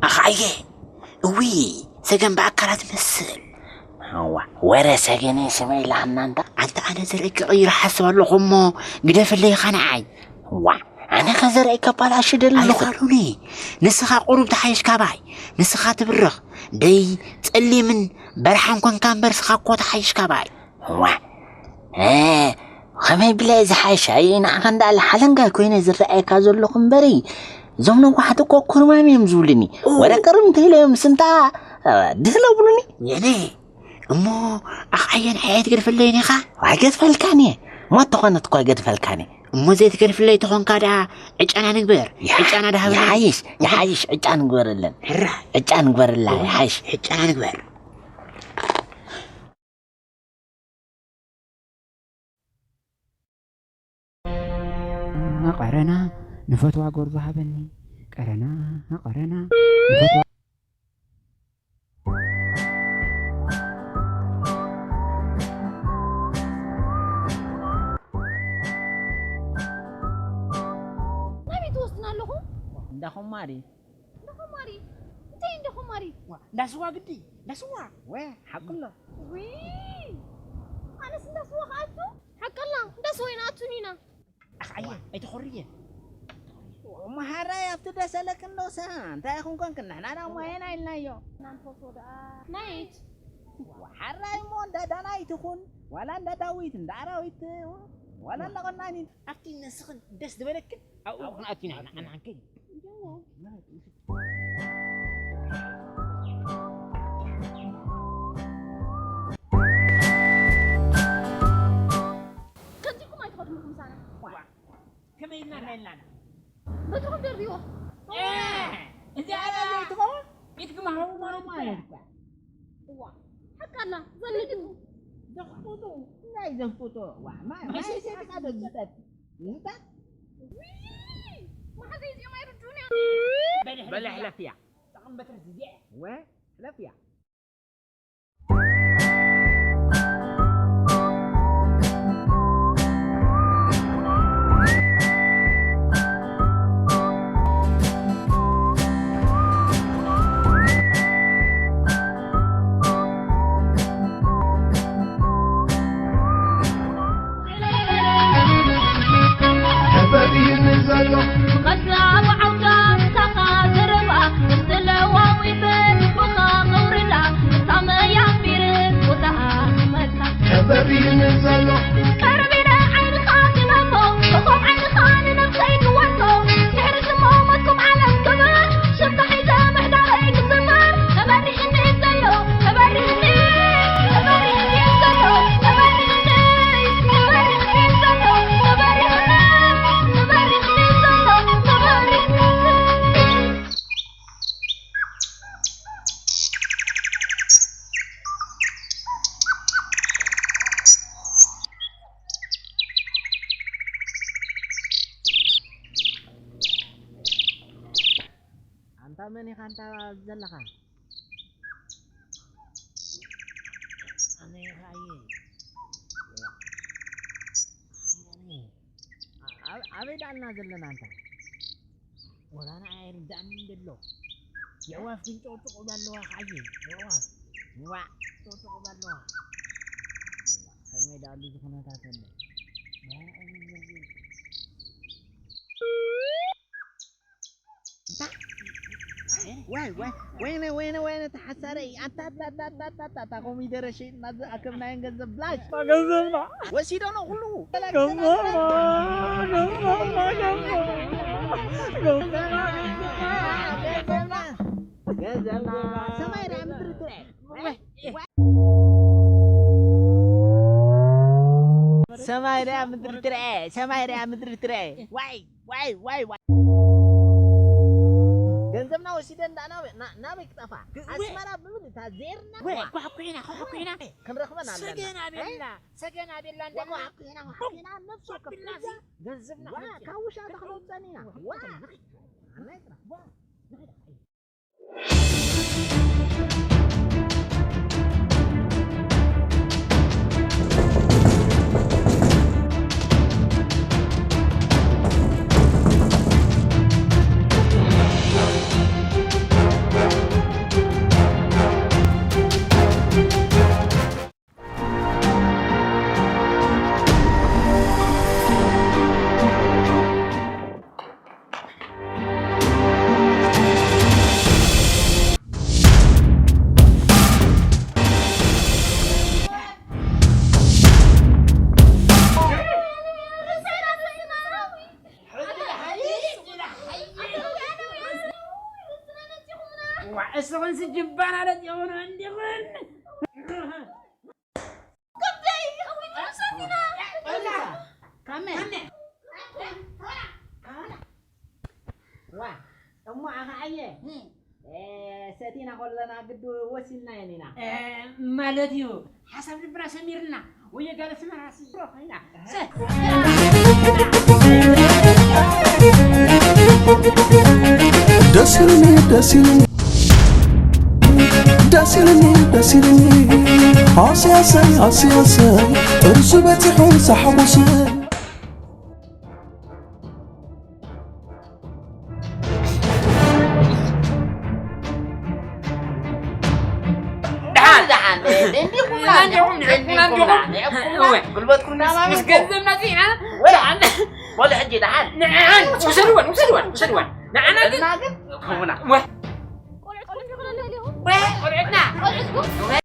ኣኻየ እዊ ሰገን ብኣካላት መስል። እዋ፣ ወረ ሰገነ ስመይ ኢላሃና እንዳ። ኣንተ ኣነ ዘርእይ ክቕይር ሓስብ ኣለኹ እሞ ግደፍለይ ኸ ንዓይ። እዋ፣ ኣነ ኸ ዘርእይ ከባላሽ ደሊ ኣለኹ። ኣይፋሉኒ። ንስኻ ቁሩብ ተሓይሽ ካባይ። ንስኻ ትብርኽ። ደይ ጸሊምን በርሓን ኮንካ እምበር ስኻ እኮ ተሓይሽ ካባይ። እዋ፣ እ፣ ኸመይ ብለ ዝሓይሽ? ኣይ፣ ንዓኻ እንዳ ኣለ ሓለንጋይ ኮይነ ዝረኣየካ ዘለኹ እምበሪ፣ እዞም ነዋሕቲ እኮ ኩርማም እዮም ዝብሉኒ። ኦ። ወረ ቅርም እንተኢለ እዮም ስንታ፣ እ፣ ድህለ ብሉኒ። የኔ፣ እሞ ኣኽዓየን ሓየት ገድፈለይን ኢኻ? ኣይገድፈልካን እየ። እሞ እተኾነት እኮ ኣይገድፈልካን እየ። እሞ ዘይትገድፍለይ ተኾንካ ደኣ ዕጫና ንግበር። ይሓ-፣ ዕጫና ደሃብና። ይሓይሽ፣ ይሓይሽ፣ ዕጫ ንግበረለን። ሕራ። ዕጫ ንግበረላ፣ እዋ፣ ይሓይሽ። ዕጫና ንግበር። ቀረና ንፈትዋ ጎርዞ ሃበኒ። ቀረና፣ ቀረና ንፈትዋ ናበይ ትወስድና ኣለኹም? እንዳ ኹማሪ። እንዳ ኹማሪ? እንታይ እንዳ ኹማሪ? ዋ፣ እንዳ ስዋ ግዲ፣ እንዳ ስዋ። ወ፣ ሓቂ ኣሎ። ውይ፣ ኣነስ እንዳ ስዋ ክኣቱ? ሓቂ ኣላ፣ እንዳ ስዋ ኣይንኣቱን ኢና። ኣኽዓየ፣ ኣይተኾርየ። መሃራይ ኣብቲ ደሰለክን ዶሳ፣ እንታይ ኢኹም ኮንክን? ንሕና ዳ እሞ ኣየና ኢልናዮ? ናንፈቶ ደኣ። ናይት? ሓራይ እሞ እንዳ ዳናይት ይኹን፣ ዋላ እንዳ ዳዊት፣ እንዳ ኣራዊት፣ ዋላ እንዳ ቐናኒት። ኣብቲ ንስኽን ደስ ዝበለክን ኣብኡ ክንኣቱ ኢና፣ ንዓና ክንከይድ። ከምዚኹም ኣይትኸዱን ኢኹም ምሳና። ከመይ ኢልና? ከመይ ኢልና? በትኹም ደርብይዎ። እ፣ እዚኣ ዘይትኸውን? ኢድኩም ሃቡ ማለት እኮ እያ። እዋ፣ ሓቂ ኣላ፣ ዘልጡ። ዘኽፉጡ፣ ናይ ዘኽፉጡ። ዋ፣ ማ-፣ ማይ ዘይትቃደድ ዝጠጥ-፣ ዝጠጥ-፣ ውይ፣ መሓዘይ እዚኦም ኣይርድኡን እዮም። በል ሕለፍያ። ጠቕም በትሪ እዚኣ። ወ፣ ሕለፍያ። ተፈጢሩ ዘሎ። ብቐጻ ብዓውታ ምሳኻ ዘረባ፣ ዝተለዋዊጠ ልብኻ ከውርዳ፣ ሳመያ ኣንቢረ ቦታኣ ክመልሳ። ተፈጢሩ ዘሎ። ቀርቢነ ዓይንኻ ክነፎ፣ ኮኾብ ዓይንኻ ንነብሰይ ክወርሶ፣ ድሕሪ ስሞ ሞትኩም ዓለም ክብር፣ ሽምካ ሒዘ ምሕዳረይ ክዝምር፣ ተበሪሕኒ ዘሎ። ኣንታ መን ኢኻ ኣንታ ዘለኻ? ኣነ ኢኻ እየ። ኣብ-፣ ኣበይ ደኣልና ዘለና ኣንታ? ወላ ንዓይ ኣይርድኣንን ዘሎ። የዕዋፍ ግን ጨውጭቑ ኣለዋ፣ ከዓየ። የዕዋፍ። ዋዕ፣ ጨውጭቑ ኣለዋ። ከመይ ደኣሉ እዚ ኩነታት ኣሎ? ዋይ፣ ዋይ፣ ወይነ፣ ወይነ፣ ወይነ፣ ተሓሳረይ። ኣታ፣ ኣታ፣ ኣታ፣ ኮሚደረ ሸይጥና ዝኣከብናየን ገንዘብ ብላሽ። ገንዘብና። ወሲዶ ነው ሁሉ። ገንዘብና፣ ገንዘብና፣ ገንዘብና። ገንዘብና። ሰማይ ርኣ ምድሪ ትርአ። ሰማይ ርኣ ምድሪ ትርአ። ሰማይ ርኣ ምድሪ ትርአ። ዋይ። ዋይ፣ ዋይ፣ ዋይ። ገንዘብና ወሲደን ደኣ ናበ-፣ ና-፣ ናበይ ክጠፋ? ግ-፣ ወ-፣ ኣስመራ ብምሉእ እታ ዜርና፣ ወ-፣ ዋ። ኳሕኩሒና፣ ኳሕኩሒና። ክንረኽበን ኣለና። ሰገን ኣቤላ፣ እ? ሰገን ኣቤላ ዋ፣ እንዳና ኳሕኩሒና፣ ኳሕኩሒና፣ ነብሱ ኳሕኩሒና፣ ከብዛ። ገንዘብና ዋ፣ ወሲድና። ካብ ውሻ ተኽለውፀን ኢና። ዋ። ዋ። ናይ ጥራሕ። ዋ። ናይ ጥራሕ። ጅባና ደጥ የሆነ እንዲኹን። ጉዳይ ይኸውን ሰቲና። ካመ። ዋ፣ እሞ ኣኸዓየ። ሰቲና ከለና ግዱ ወሲንና የኒና። ማለት እዩ። ሓሳብ ልብና ሰሚርና ወየ ጋለ ስመራሲ ኮይና። ደስ ይልኒ ደስ ይልኒ ደስ ይልኒ ደስ ይልኒ ኣሰይ ኣሰይ ኣሰይ ኣሰይ ጥርሱ በፂሑ ሳሓጎሰይ ደሓን ደሓን እንዲኹም እንዲኹም እንዲኹም ጉልበትኩም ምስ ገንዘብ መፂና ደሓን በሉ ሕጂ ደሓን ንዓን ውሰድወን ውሰድወን ውሰድወን ንዓና ግን ከምና ግን ከሙና ቆልዑትና ቆልዑትና